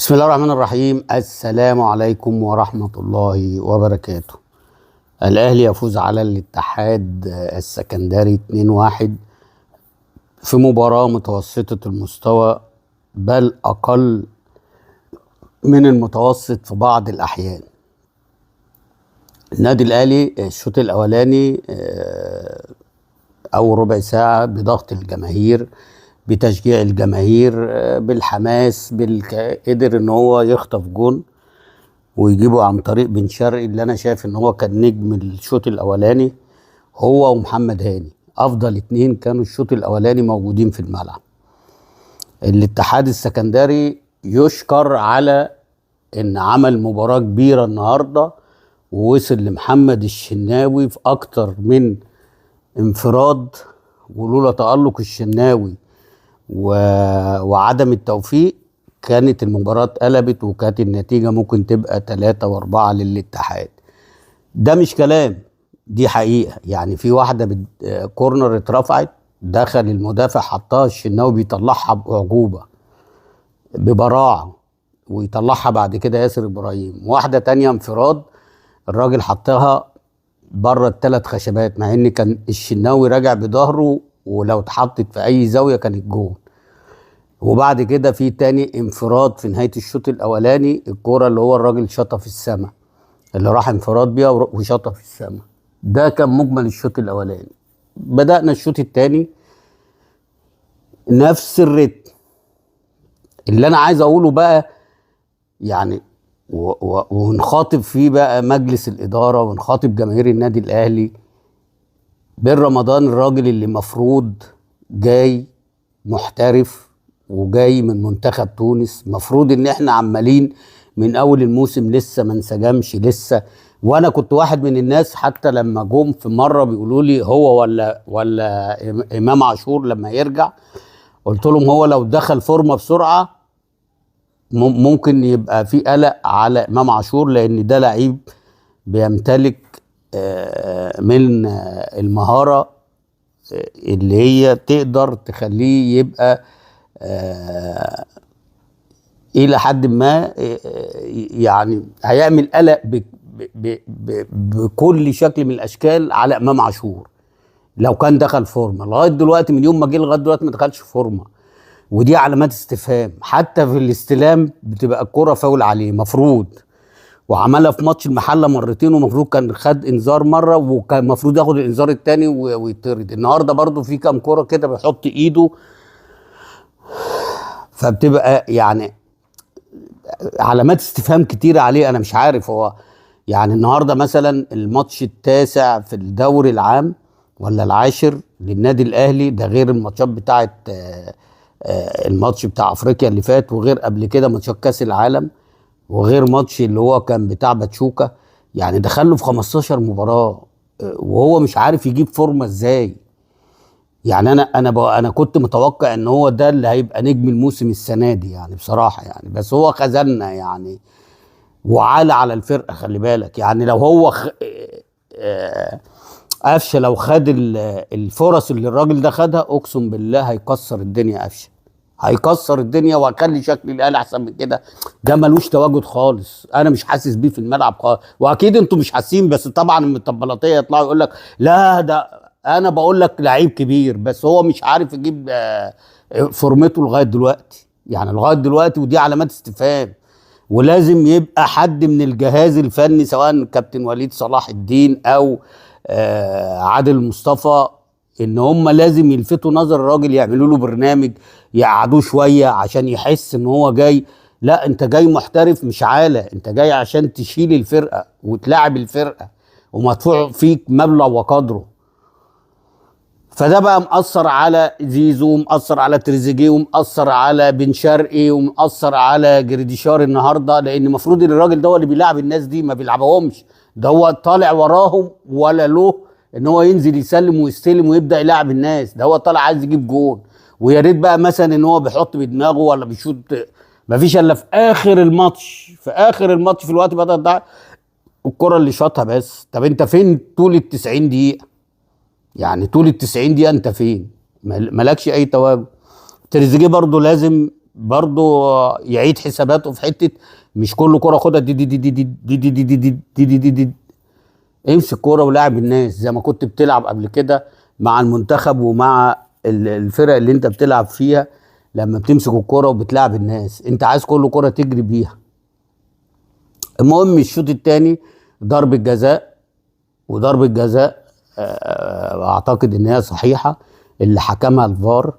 بسم الله الرحمن الرحيم. السلام عليكم ورحمة الله وبركاته. الأهلي يفوز على الاتحاد السكندري 2-1 في مباراة متوسطة المستوى، بل أقل من المتوسط في بعض الأحيان. النادي الأهلي الشوط الأولاني أول ربع ساعة بضغط الجماهير، بتشجيع الجماهير، بالحماس، قدر ان هو يخطف جون ويجيبه عن طريق بن شرقي، اللي انا شايف ان هو كان نجم الشوط الاولاني، هو ومحمد هاني افضل اتنين كانوا الشوط الاولاني موجودين في الملعب. الاتحاد السكندري يشكر على ان عمل مباراة كبيرة النهاردة، ووصل لمحمد الشناوي في اكتر من انفراد، ولولا تألق الشناوي وعدم التوفيق كانت المباراة اتقلبت، وكانت النتيجة ممكن تبقى 3-4 للاتحاد. ده مش كلام، دي حقيقة. يعني في واحدة كورنر اترفعت، دخل المدافع حطها، الشناوي بيطلعها بأعجوبة ببراعة، ويطلعها بعد كده ياسر إبراهيم. واحدة تانية انفراد، الراجل حطها بره الثلاث خشبات، مع ان كان الشناوي راجع بظهره، ولو اتحطت في اي زاوية كانت جون. وبعد كده في تاني انفراد في نهاية الشوط الاولاني، الكورة اللي هو الراجل شاطها في السماء، اللي راح انفراد بيها وشاطها في السماء. ده كان مجمل الشوط الاولاني. بدأنا الشوط التاني نفس الريتم. اللي انا عايز اقوله بقى يعني ونخاطب فيه بقى مجلس الإدارة، ونخاطب جماهير النادي الأهلي. بن رمضان الراجل اللي مفروض جاي محترف وجاي من منتخب تونس، مفروض ان احنا عمالين من اول الموسم لسه ما انسجمش لسه. وانا كنت واحد من الناس حتى لما جم في مرة بيقولوا لي هو ولا امام عاشور لما يرجع، قلت لهم هو لو دخل فورمه بسرعة ممكن يبقى في قلق على امام عاشور، لان ده لعيب بيمتلك من المهارة اللي هي تقدر تخليه يبقى الى حد ما يعني هيعمل قلق بكل شكل من الاشكال على امام عاشور لو كان دخل فورمه. لغاية دلوقتي من يوم ما جه لغاية دلوقتي ما دخلش فورمه، ودي علامات استفهام. حتى في الاستلام بتبقى الكره فاول عليه مفروض، وعملها في ماتش المحلة مرتين، ومفروض كان خد انذار مرة، وكان المفروض ياخد الانذار الثاني ويطرد. النهارده برضو في كام كره كده بيحط ايده، فبتبقى يعني علامات استفهام كتيرة عليه. انا مش عارف هو يعني النهارده مثلا الماتش التاسع في الدوري العام ولا العاشر للنادي الاهلي، ده غير الماتشات بتاعت الماتش بتاع افريقيا اللي فات، وغير قبل كده ماتشات كاس العالم، وغير ماتش اللي هو كان بتاع باتشوكا. يعني دخله في 15 مباراة وهو مش عارف يجيب فورمة ازاي. يعني انا كنت متوقع ان هو ده اللي هيبقى نجم الموسم السنة دي يعني بصراحة يعني، بس هو خذلنا يعني وعلى على الفرقة. خلي بالك يعني لو هو قفشه لو خد الفرص اللي الراجل ده خدها، اقسم بالله هيكسر الدنيا. قفشه هيكسر الدنيا وهيخلي شكل الاهلي احسن من كده. ده ملوش تواجد خالص، انا مش حاسس بيه في الملعب خالص، واكيد انتوا مش حاسين، بس طبعا المطبلاتيه يطلعوا يقول لك لا ده انا بقول لك لعيب كبير، بس هو مش عارف يجيب فورمته لغاية دلوقتي، يعني لغاية دلوقتي، ودي علامات استفهام. ولازم يبقى حد من الجهاز الفني سواء كابتن وليد صلاح الدين او عادل مصطفى، ان هم لازم يلفتوا نظر الراجل، يعملوا له برنامج، يقعدوه شوية عشان يحس ان هو جاي. لا انت جاي محترف مش عالة، انت جاي عشان تشيل الفرقة وتلاعب الفرقة، ومدفوع فيك مبلغ وقدره. فده بقى مأثر على زيزو، ومأثر على تريزيجيه، ومأثر على بن شرقي، ومأثر على جريديشار النهارده، لان المفروض ان الراجل ده هو اللي بيلعب الناس دي، ما بيلعبهمش، ده هو طالع وراهم ولا له ان هو ينزل يسلم ويستلم ويبدا يلعب الناس، ده هو طالع عايز يجيب جون. ويا ريت بقى مثلا ان هو بيحط بدماغه ولا بيشوط، ما فيش الا في اخر الماتش، في اخر الماتش في الوقت بدل ده الكره اللي شاطها بس. طب انت فين طول ال 90 دقيقة؟ يعني طول ال 90 دقيقة انت فين؟ مالكش اي تواجد. تريزيجيه برضو لازم برضو يعيد حساباته في حتة مش كل كره خدها دي دي دي دي دي دي دي دي دي دي دي دي دي. امسك كورة ولاعب الناس زي ما كنت بتلعب قبل كده مع المنتخب ومع الفرق اللي انت بتلعب فيها. لما بتمسك الكورة وبتلعب الناس، انت عايز كل كورة تجري بيها. المهم الشوط الثاني ضربه جزاء، وضربه جزاء اعتقد ان هي صحيحه اللي حكمها الفار.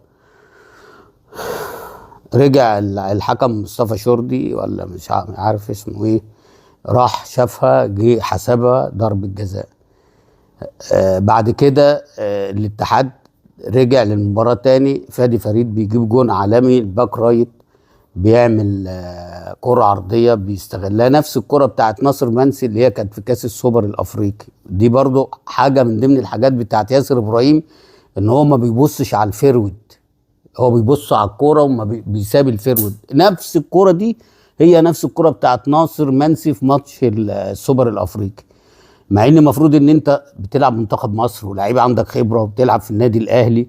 رجع الحكم مصطفى شردي ولا مش عارف اسمه ايه، راح شافها جه حسبها ضربة جزاء. بعد كده الاتحاد رجع للمباراة تاني. فادي فريد بيجيب جون عالمي، ال back right بيعمل كرة عرضية بيستغلها، نفس الكرة بتاعت ناصر منسي اللي هي كانت في كاس السوبر الافريقي. دي برضو حاجة من ضمن الحاجات بتاعت ياسر ابراهيم، ان هو ما بيبصش على ال forward، هو بيبص على الكورة وما بيساب ال forward. نفس الكورة دي هي نفس الكورة بتاعت ناصر منسي في ماتش السوبر الافريقي. مع ان المفروض ان انت بتلعب منتخب مصر ولاعيب عندك خبره وبتلعب في النادي الاهلي،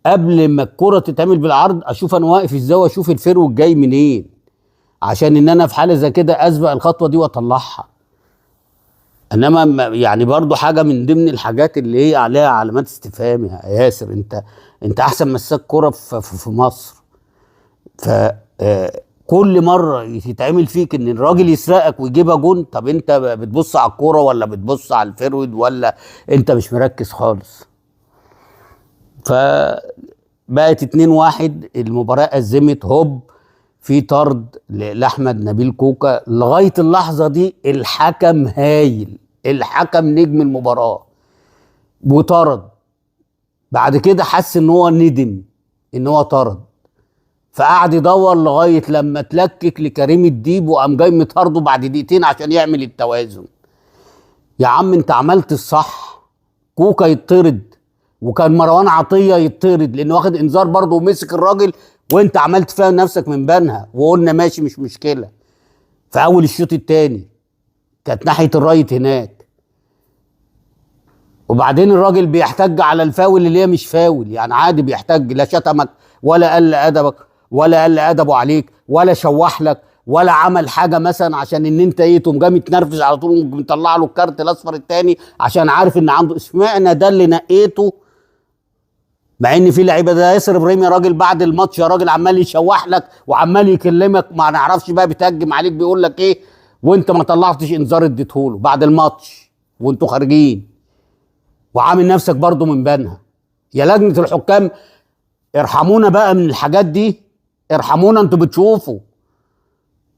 قبل ما الكورة تتعمل بالعرض اشوف انا واقف ازاي واشوف ال forward جاي منين، عشان ان انا في حاله زي كده اسبق الخطوة دي واطلعها. انما يعني برضو حاجة من ضمن الحاجات اللي هي عليها علامات استفهام يا ياسر، انت احسن مساك كورة في مصر، ف كل مرة يتعمل فيك ان الراجل يسرقك ويجيبها جون. طب انت بتبص على الكورة ولا بتبص على ال forward ولا انت مش مركز خالص؟ فبقت 2-1، المباراة ازمت. هوب في طرد لاحمد نبيل كوكا. لغاية اللحظة دي الحكم هايل، الحكم نجم المباراة، وطرد. بعد كده حس ان هو ندم ان هو طرد، فقعد يدور لغاية لما اتلكك لكريم الديب وقام جاي مطرده بعد دقيقتين عشان يعمل التوازن. يا عم انت عملت الصح، كوكا يطرد وكان مروان عطية يطرد لانه واخد انذار برضه ومسك الراجل، وانت عملت فيها نفسك من بنها وقلنا ماشي مش مشكلة. في اول الشوط الثاني كانت ناحية ال right هناك، وبعدين الراجل بيحتج على الفاول اللي هي مش فاول، يعني عادي بيحتج، لا شتمك ولا قل ادبك ولا قل ادبه عليك ولا شوح لك ولا عمل حاجة مثلا عشان ان انت ايه تقوم جاي متنرفز على طول ومطلع له الكارت الاصفر الثاني عشان عارف ان عنده. اشمعنى ده اللي نقيته؟ مع ان في لعيبة، ده ياسر ابراهيم يا راجل بعد الماتش يا راجل عمال يشوح لك وعمال يكلمك، ما نعرفش بقى بيتهجم عليك بيقول لك ايه، وانت ما طلعتش انذار اديته له بعد الماتش وانتوا خارجين، وعامل نفسك برضو من بنها. يا لجنة الحكام ارحمونا بقى من الحاجات دي، ارحمونا، انتوا بتشوفوا،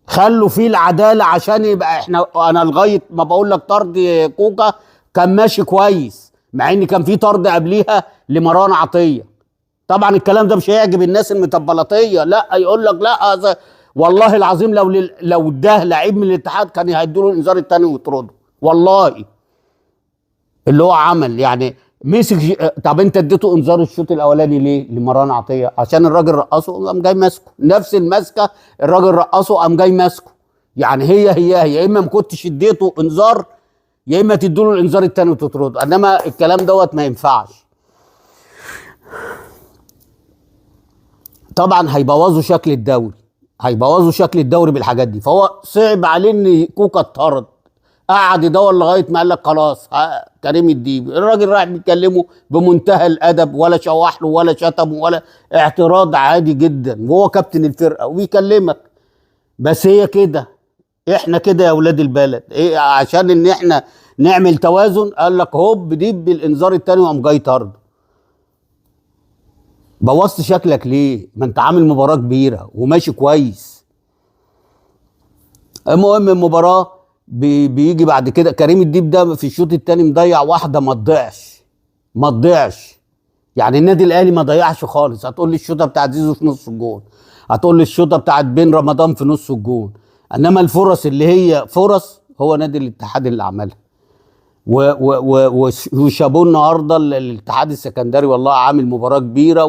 خلوا فيه العدالة عشان يبقى احنا. انا لغاية ما بقول لك طرد كوكا كان ماشي كويس، مع ان كان في طرد قبليها لمروان عطية. طبعا الكلام ده مش هيعجب الناس المطبلطيه، لا يقول لك لا والله العظيم لو ده لعيب من الاتحاد كان هيدوا له الانذار الثاني ويطرده، والله اللي هو عمل يعني مسك. طب انت اديته انذار الشوط الاولاني ليه لمروان عطية؟ عشان الراجل رقصه قام جاي ماسكه، نفس الماسكه الراجل رقصه قام جاي ماسكه، يعني هي هي يا اما ما كنتش اديته انذار يا اما تدوا له الانذار الثاني وتطرده، انما الكلام دوت ما ينفعش. طبعا هيبوظوا شكل الدوري، هيبوظوا شكل الدوري بالحاجات دي. فهو صعب عليه ان كوكا اتطرد، قعد يدور لغاية ما قال لك خلاص كريم الديب. الراجل راح بيكلمه بمنتهى الادب، ولا شوح له ولا شتمه ولا اعتراض، عادي جدا، وهو كابتن الفرقة وبيكلمك. بس هي كده، احنا كده يا اولاد البلد، ايه عشان ان احنا نعمل توازن. قال لك هوب ديب بالانذار الثاني وقام جاي طرد. بوظت شكلك ليه؟ ما انت عامل مباراة كبيرة وماشي كويس. المهم المباراة بيجي بعد كده كريم الديب ده في الشوط الثاني مضيع واحدة ما تضيعش، ما تضيعش، يعني النادي الاهلي ما ضيعش خالص. هتقول لي الشوطه بتاعت زيزو في نص الجون، هتقول لي الشوطه بتاعت بين رمضان في نص الجون، انما الفرص اللي هي فرص هو نادي الاتحاد اللي عملها. وشابوه النهارده الاتحاد السكندري، والله عامل مباراة كبيرة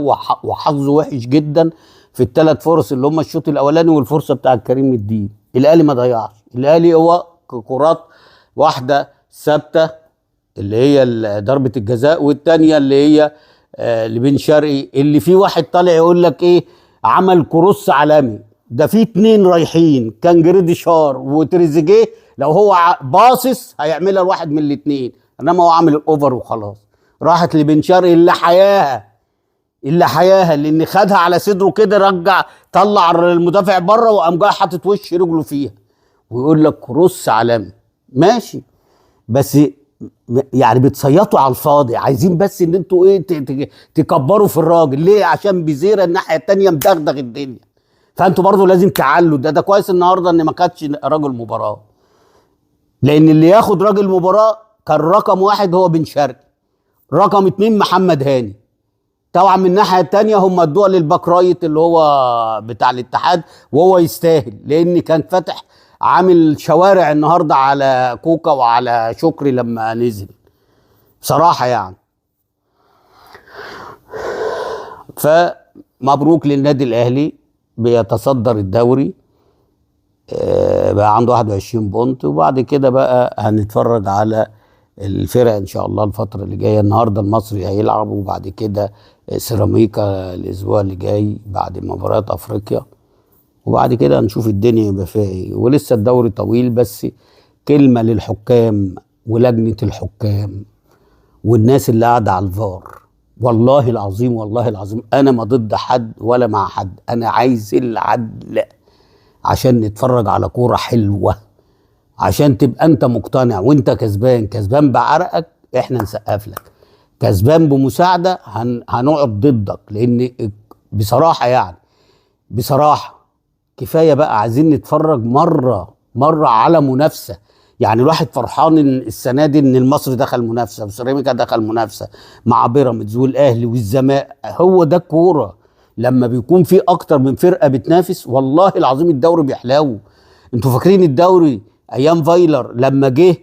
وحظه وحش جدا في الثلاث فرص اللي هم الشوط الاولاني والفرصة بتاعت كريم الديب. الاهلي ما ضيعش، الاهلي هو كرات واحدة ثابتة اللي هي ضربه الجزاء، والثانية اللي هي لبن شرقي اللي في واحد طالع يقول لك ايه عمل cross عالمي. ده في 2 رايحين، كان جريديشار وتريزيجيه، لو هو باصص هيعملها لواحد من الاثنين، انما هو عامل ال over وخلاص. راحت لبن شرقي اللي حياها، اللي حياها، لان خدها على صدره كده، رجع طلع المدافع بره وقام جاي حاطط وش رجله فيها، ويقول لك cross عالمي. ماشي، بس يعني بتصيطوا على الفاضي، عايزين بس ان انتوا ايه تكبروا في الراجل. ليه؟ عشان بزيره الناحية التانية مدغدغ الدنيا، فانتوا برضو لازم تعلوا ده. ده كويس النهارده ان ما خدش رجل مباراة، لان اللي ياخد رجل مباراة كان رقم 1 هو بن شرقي، رقم 2 محمد هاني. طبعا من الناحية التانية هم ادوها لل back right اللي هو بتاع الاتحاد، وهو يستاهل، لان كان فاتح عامل شوارع النهارده على كوكا وعلى شكري لما نزل بصراحة يعني. فمبروك للنادي الاهلي، بيتصدر الدوري، بقى عنده 21 بونت. وبعد كده بقى هنتفرج على الفرق ان شاء الله الفترة اللي جاية. النهارده المصري هيلعب، وبعد كده سيراميكا الاسبوع اللي جاي بعد مباريات افريقيا، وبعد كده هنشوف الدنيا يبقى فيها ايه. ولسه الدوري طويل. بس كلمة للحكام ولجنه الحكام والناس اللي قاعدة على الفار، والله العظيم والله العظيم انا ما ضد حد ولا مع حد، انا عايز العدل عشان نتفرج على كورة حلوة، عشان تبقى انت مقتنع وانت كسبان، كسبان بعرقك احنا نسقف لك، كسبان بمساعدة هنقعد ضدك. لان بصراحة يعني بصراحة كفاية بقى، عايزين نتفرج مرة على منافسه. يعني الواحد فرحان ان السنة دي ان المصري دخل منافسه، وسيراميكا دخل منافسه مع بيراميدز والاهلي والزمالك. هو ده الكورة، لما بيكون في اكتر من فرقه بتنافس والله العظيم الدوري بيحلو. انتوا فاكرين الدوري ايام فايلر لما جه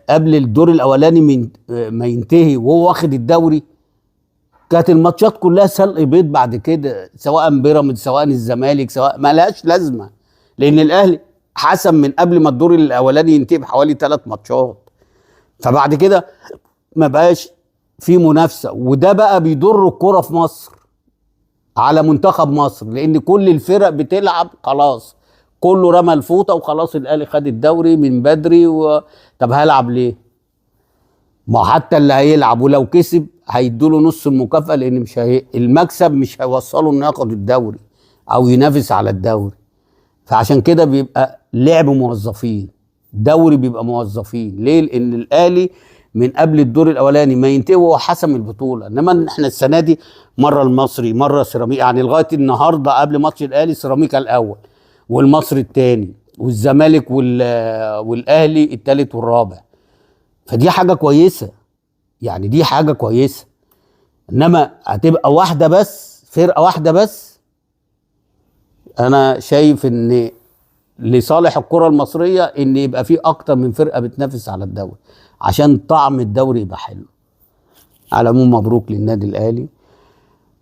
قبل الدور الاولاني من ما ينتهي وهو واخد الدوري، كانت الماتشات كلها سلق بيض بعد كده، سواء بيراميدز سواء الزمالك سواء، ما لهاش لازمه، لان الاهلي حسم من قبل ما الدور الاولاني ينتهي بحوالي 3 ماتشات. فبعد كده ما بقاش في منافسه، وده بقى بيضر الكورة في مصر على منتخب مصر، لان كل الفرق بتلعب خلاص، كله رمى الفوطه وخلاص الاهلي خد الدوري من بدري طب هلعب ليه؟ ما حتى اللي هيلعب ولو كسب هيدوله نص المكافأة، لان مش المكسب مش هيوصله انه ياخد الدوري او ينافس على الدوري. فعشان كده بيبقى لعب موظفين، دوري بيبقى موظفين. ليه؟ لان الاهلي من قبل الدور الاولاني ما ينتهي وهو حسم البطولة. انما احنا السنة دي مرة المصري مرة سيراميكا، يعني لغاية النهارده قبل ماتش الاهلي سيراميكا الاول والمصري الثاني والزمالك والاهلي الثالث والرابع. فدي حاجة كويسة، يعني دي حاجة كويسة. انما هتبقى واحدة بس، فرقه واحدة بس، انا شايف ان لصالح الكره المصرية ان يبقى في اكتر من فرقه بتنافس على الدوري عشان طعم الدوري يبقى حلو. على العموم مبروك للنادي الاهلي،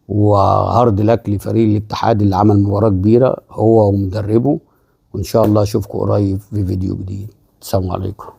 وهارد لك لفريق الاتحاد اللي عمل مباراة كبيرة هو ومدربه، وان شاء الله اشوفكم قريب في فيديو جديد. السلام عليكم.